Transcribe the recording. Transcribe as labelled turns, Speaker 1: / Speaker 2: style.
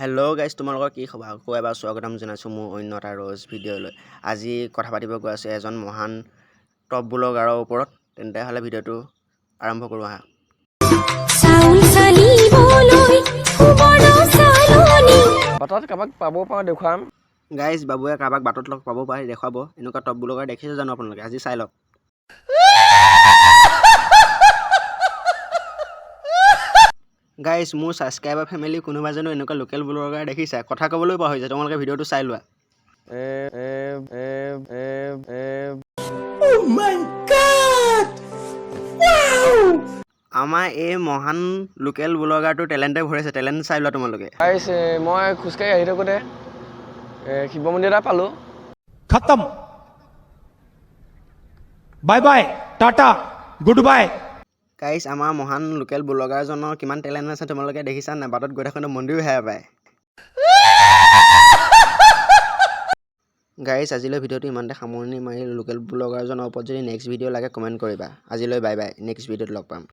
Speaker 1: Hello' guys, তোমালোকৰ কি খবৰ? আকৌ এবাৰ স্বাগতম জনাইছোঁ মোৰ অন্য এটা ৰ'জ ভিডিঅ'লৈ। আজি কথা পাতিব গৈ আছোঁ এজন মহান টপ ব্লগাৰৰ ওপৰত। তেন্তে হ'লে ভিডিঅ'টো আৰম্ভ কৰোঁ আহা।
Speaker 2: চাউল চালিবলৈ সুবৰ্ণ চালনী।
Speaker 3: বাটত কাৰোবাক পাব পাৰোঁ, দেখুৱাম।
Speaker 1: গাইজ, বাবুৱে কাৰোবাক বাটত লগ পাব পাৰে, দেখুৱাব। এনেকুৱা টপ ব্লগাৰ দেখিছে জানো আপোনালোকে? আজি চাই লওক। গাইজ, মোৰ ছাবস্ক্ৰাইবাৰ ফেমিলি কোনোবা জানো এনেকুৱা লোকেল ব্লগাৰ দেখিছা? কথা ক'বলৈ পাহৰিছে। তোমালোকে ভিডিঅ'টো চাই লোৱা।
Speaker 3: এ এ এ এ এ।
Speaker 1: আমাৰ এই মহান লোকেল ব্লগাৰটোৰ টেলেণ্টে ভৰিছে। টেলেণ্ট চাই লোৱা তোমালোকে।
Speaker 3: গাইছ, মই খোজকাঢ়ি আহি থাকোঁতে শিৱ মন্দিৰ এটা পালোঁ।
Speaker 4: खत्म, bye bye, tata, good bye.
Speaker 1: Guys, আমাৰ মহান লোকেল ব্লগাৰজনৰ কিমান টেলেণ্ট আছে তোমালোকে দেখিছা নাই? বাটত গৈ থাকোঁতে মন্দিৰো হেৰাই পায়। গাইজ, আজিলৈ ভিডিঅ'টো ইমানতে সামৰণি মাৰি। লোকেল ব্লগাৰজনৰ ওপৰত যদি নেক্সট ভিডিঅ' লাগে, কমেণ্ট কৰিবা। আজিলৈ বাই বাই, নেক্সট ভিডিঅ'ত লগ পাম।